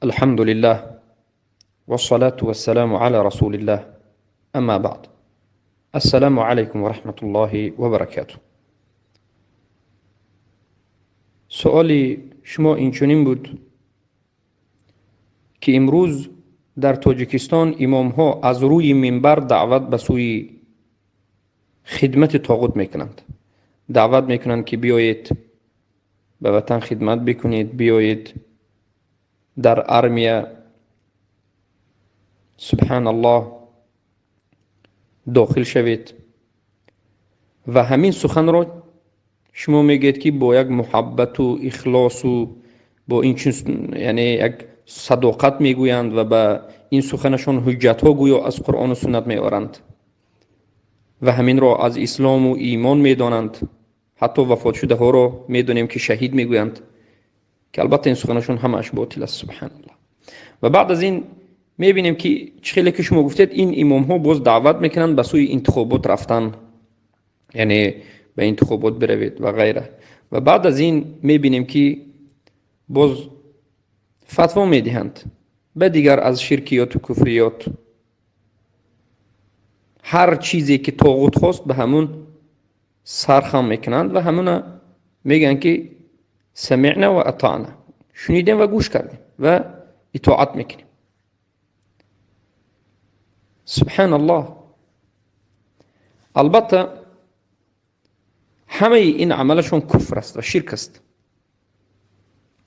الحمد لله والصلاة والسلام على رسول الله أما بعد السلام عليكم ورحمة الله وبركاته. سؤالی شما اینچنین بود که امروز در تاجیکستان امام ها از روی منبر دعوت به سوی خدمت طاغوت میکنند، دعوت میکنند که بیایید به وطن خدمت بکنید، بیایید در ارمیه سبحان الله داخل شوید. و همین سخن را شما میگید که با یک محبت و اخلاص و با این یعنی یک صداقت میگویند و به این سخنشون حجت ها گویا از قرآن و سنت میآورند و همین را از اسلام و ایمان میدانند. حتی وفات شده ها را میدونیم که شهید میگویند، که البته این سخنشون همش باطل است سبحان الله. و بعد از این میبینیم که خیلی که شما گفتید این امام ها باز دعوت میکنند به سوی انتخابات رفتن، یعنی به انتخابات بروید و غیره. و بعد از این میبینیم که باز فتوا میدهند به دیگر از شرکیات و کفریات، هر چیزی که طاغوت خواست به همون سرخم میکنند و همون میگن که سمعنا و اطعنا، شنیدیم و گوش کردیم و اطاعت میکنیم. سبحان الله. البته همه این عملشون کفر است و شرک است.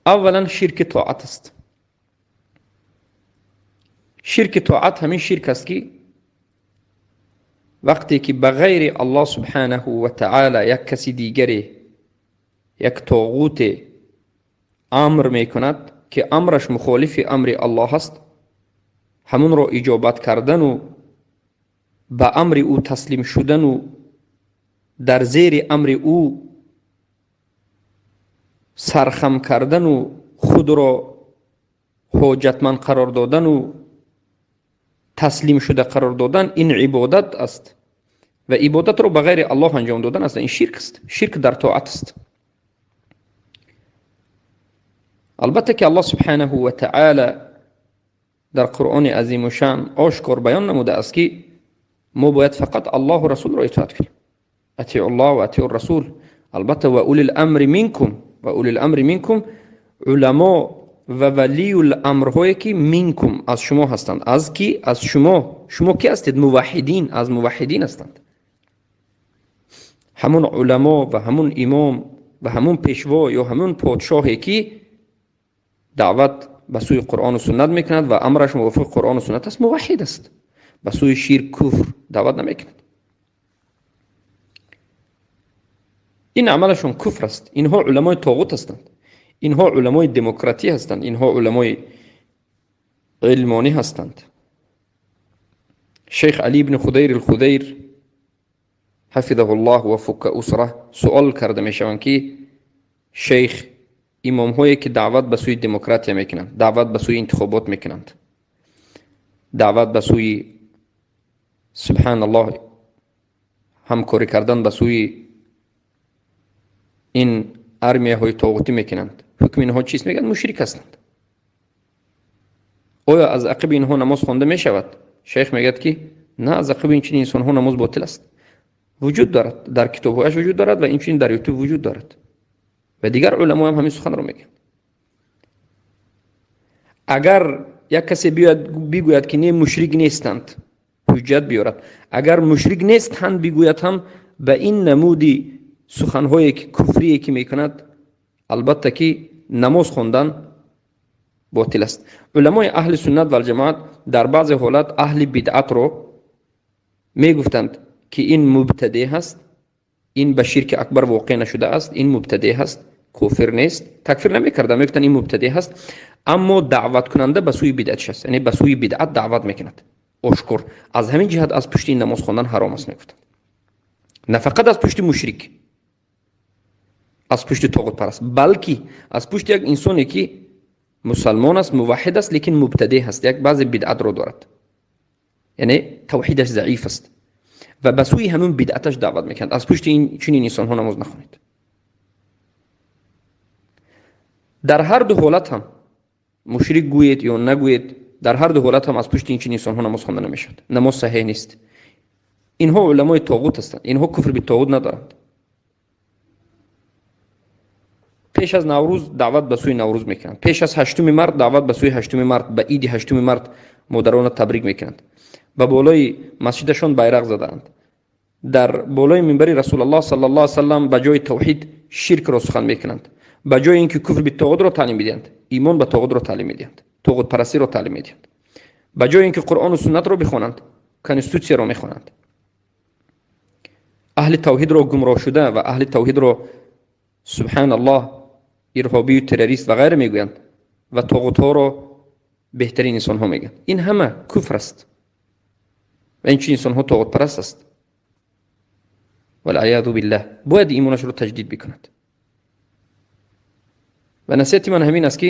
اولا شرک طاعت است. شرک طاعت همین شرک است که وقتی که بغیر الله سبحانه و تعالی یک کسی دیگری، یک طاغوت امر میکند که امرش مخالف امر الله است، همون را اجابت کردن و به امر او تسلیم شدن و در زیر امر او سرخم کردن و خود را حاجتمند قرار دادن و تسلیم شده قرار دادن، این عبادت است و عبادت را بغیر الله انجام دادن است. این شرک است، شرک در طاعت است. البته که الله سبحانه و تعالی در قرآن عظیم و شان آشکار بیان نموده است که ما باید فقط الله و رسول را اطاعت کنیم، اطیع الله و اطیع الرسول. البته و اولی الامر منکم، و اولی الامر منکم علما و ولی الامرهایی که منکم از شما هستند، از کی؟ از شما. شما کی هستید؟ موحدین، از موحدین هستند. همون علما و همون امام و همون پیشوا یا همون پادشاهی که دعوت به سوی قرآن و سنت میکند و امرش موافق قرآن و سنت است، موحد است. به سوی شرک کفر دعوت نمیکند. این عملشون کفر است. اینها علمای طاغوت هستند، اینها علمای دموکراتی هستند، اینها علمای علمانی هستند. شیخ علی بن خدیر الخدیر حفظه الله و فک اسره سوال کرده میشوند که شیخ، امام هایی که دعوت به سوی دموکراتی میکنند، دعوت به سوی انتخابات میکنند، دعوت به سوی سبحان الله همکاری کردن به سوی این ارمیه های طاغوتی میکنند، حکم اینها چیست؟ میگن مشرک هستند. آیا از عقب اینها نماز خوانده میشود؟ شیخ میگد که نه، از عقب این چنین انسان ها نماز باطل است. وجود دارد، در کتابهایش وجود دارد و این چنین در یوتیوب وجود دارد و دیگر علما هم همین سخن رو میگن. اگر یک کسی بیاد بگوید که نه مشرک نیستند، حجت بیارد. اگر مشرک نیستند بگوید هم به این نمودی سخنهایی که کفریه که میکند، البته که نماز خواندن باطل است. علمای اهل سنت و الجماعت در بعض حالات اهل بدعت رو میگفتند که این مبتدع هست، این به شرک اکبر واقع نشده است، این مبتدع هست، کافر نیست، تکفیر نمیکردند، میگفتند این مبتدع هست، اما دعوت کننده به سوی بدعتش است، یعنی به سوی بدعت دعوت میکند آشکار. از همین جهت از پشت این نماز خواندن حرام است میگفتند، نه فقط از پشت مشرک، از پشت طاغوت پرست، بلکه از پشت یک انسانی که مسلمان است، موحد است، لیکن مبتدع هست، یک بعض بدعت رو دارد، یعنی توحیدش ضعیف است و به سوی همون بدعتش دعوت میکند. از پشت این چنین انسان ها نماز نخونید. در هر دو حالت هم Мушрик гӯед ё нагӯед, дар ҳар ду ҳолат ҳам аз пушти ин чунин инсонҳо намоз хонда намешавад. Намоз саҳеҳ нест. Инҳо уламои тоғут ҳастанд. Инҳо куфр би тоғут надоранд. Пеш аз Наврӯз даъват ба сӯи Наврӯз мекунанд. Пеш аз 8 март даъват ба сӯи 8 март, ба иди 8 март модаронро табрик мекунанд. Ба болои масҷидашон байрақ задаанд. Дар болои минбари Расулуллоҳ саллаллоҳу алайҳи васаллам ба ҷои тавҳид ширкро сухан мекунанд. Ба ҷои инки куфр би тоғутро таълим медиҳанд, имон ба тоғутро таълим медиҳанд, тоғутпарастиро таълим медиҳанд. Ба ҷои инки Қуръону суннатро бихонанд, конститутсияро мехонанд. Аҳли тавҳидро гумроҳ шуда ва аҳли тавҳидро субҳаналлоҳ ирҳобию террорист ва ғайра мегӯянд ва тоғутҳоро беҳтарин инсонҳо мегӯянд. Ин ҳама куфр аст ва ин чунин инсонҳо тоғутпараст аст. Валъаязу биллаҳ, бояд имонашро таҷдид бикунад. Ва насиҳати ман ҳамин аст, ки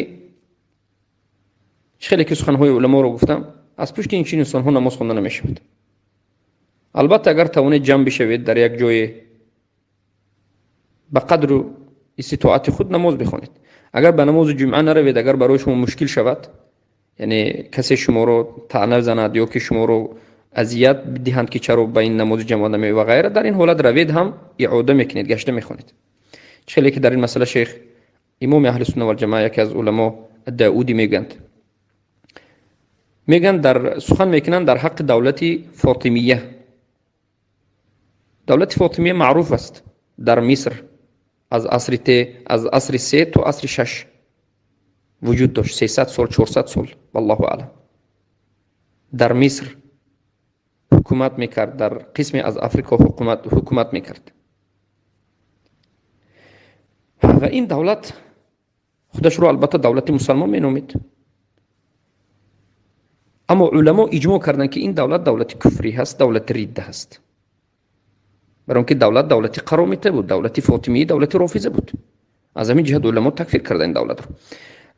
хеле ки суханҳои уламоро гуфтам, аз пушти ин чунин инсонҳо намоз хонда намешавад. Албатта агар тавонед ҷамъ бишавед дар як ҷое ба қадру иститоати худ намоз бихонед. Агар ба намози ҷумъа наравед, агар барои шумо мушкил шавад, яъне касе шуморо таъна занад ё ки шуморо азият диҳанд, ки чаро ба ин намози ҷамоат намеоед ва ғайра, дар ин ҳолат равед ҳам иъода мекунед, гашта мехонед. Хеле ки дар ин масъала шейх имоми аҳли сунна валҷамоа, яке аз уламо Даудӣ мегӯянд, дар сухан мекунанд дар ҳаққи давлати Фотимия. Давлати Фотимия маъруф аст дар Миср, аз асри 3 то асри 6 вуҷуд дошт, 300 сол, 400 сол, валлоҳу аълам. Дар Миср ҳукумат мекард, дар қисме аз Африко ҳукумат мекард. Ва ин давлат худашро албатта давлати мусалмон меномид, аммо уламо иҷмоъ карданд, ки ин давлат давлати куфрӣ ҳаст, давлати ридда ҳаст. Барои он ки давлат давлати қаромита буд, давлати фотимӣ, давлати рофиза буд. Аз ҳамин ҷиҳат уламо такфир карданд ин давлатро.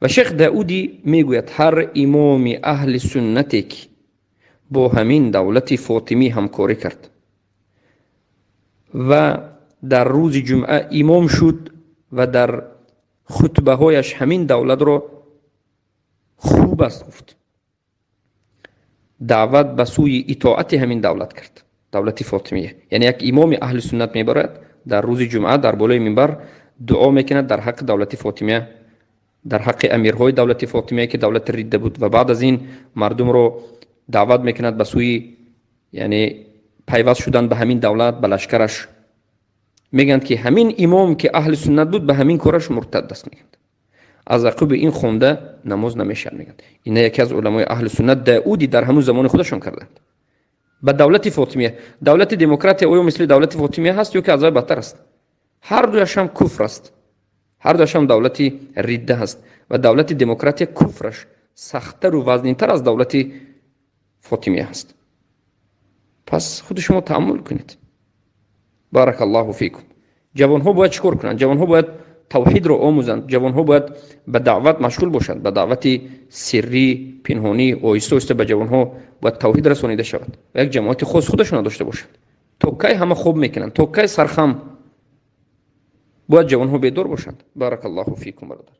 Ва шейх Даудӣ мегӯяд, ҳар имоми аҳли суннате ки бо ҳамин давлати фотимӣ ҳамкорӣ кард ва дар рӯзи ҷумъа имом шуд ва дар хутбаҳояш ҳамин давлатро хуб аст гуфт, даъват ба сӯи итоати ҳамин давлат кард, давлати Фотимия. Яъне як имоми аҳли суннат мебарад дар рӯзи ҷумъа дар болои минбар дуо мекунад дар ҳаққи давлати Фотимия, дар ҳаққи амирҳои давлати Фотимия, ки давлати ридда буд, ва баъд аз ин мардумро даъват мекунад ба сӯи, яъне пайваст шудан ба ҳамин давлат, ба лашкараш. Мегӯянд, ки ҳамин имом ки аҳли суннат буд, ба ҳамин кораш муртад аст, мегӯянд. Аз ақиби ин хонда намоз намешавад, мегӯянд. Ина яке аз уламои аҳли суннат Даудӣ дар ҳамун замони худашон карданд. Ба давлати Фотимия. Давлати демократия оё мисли давлати Фотимия ҳаст ё ки аз вай бадтар аст? Ҳар дуяш ҳам куфр аст, ҳар дуяш ҳам давлати ридда ҳаст ва давлати демократия куфраш сахттару вазнинтар аз давлати Фотимия ҳаст. Пас худи шумо тааммул кунед. Баракаллоҳу фикум. Ҷавонҳо бояд чӣ кор кунанд? Ҷавонҳо бояд тавҳидро омӯзанд. Ҷавонҳо бояд ба даъват машғул бошанд, ба даъвати сиррӣ, пинҳонӣ, оҳиста оҳиста ба ҷавонҳо бояд тавҳид расонида шавад ва як ҷамоати хос худашонро дошта бошанд. То кай ҳама хоб мекунанд? То кай сархам? Бояд ҷавонҳо бедор бошанд. Баракаллоҳу фикум, бародар.